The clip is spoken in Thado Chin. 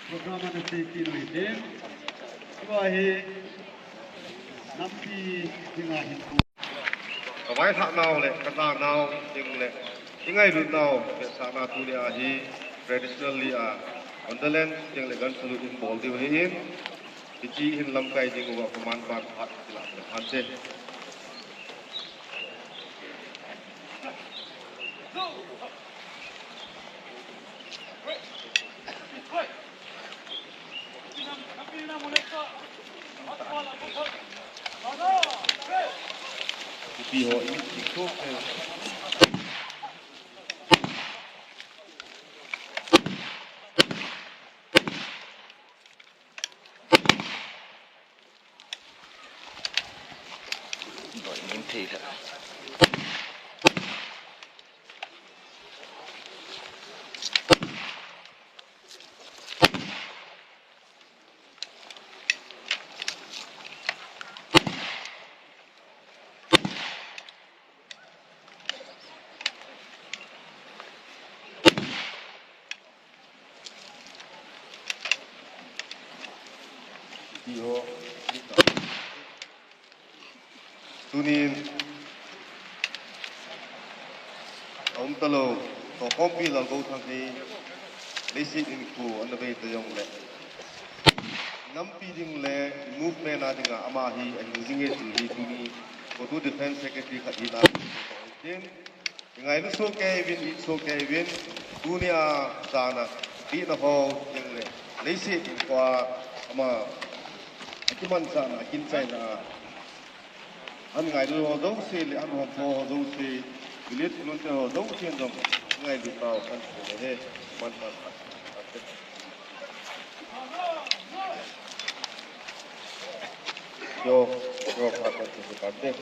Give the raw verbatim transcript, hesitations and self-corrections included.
Program ana sei kit u hite. Tua hi nampi dinga hin. Ka vailhah nau le ka ja nau ding le i ngailut nau vetsahna tuni a hi traditionally a Wonderland ding le gun salute in bol diu ahi in, hiche hin lamkai ding uva command ban phat kilah le phat te. Ipi ho i mi tik tok te. Boi min thei leh. Ipi ho, tunin aum talou, Tohkhompi Lalgouthang hi leiset hinkho ana vei ta jongle, nampi ding le movement a dinga ama hi ahing jing e ti hi tuni CoTU Defence Secretary khat hina in, i ngailu soh kei uvin, i it soh kei uvin, tunia jana, dihna ho, ding le, leiset hinkho a, ama, akimanchahna, akinchaina, an ngailu ho jouse le, an hom ho jouse, village volunteer ho jouse jong, ngailu tao, kan phu le he, man man, man, man, yo, yo, kan, kan, kan, kan, kan,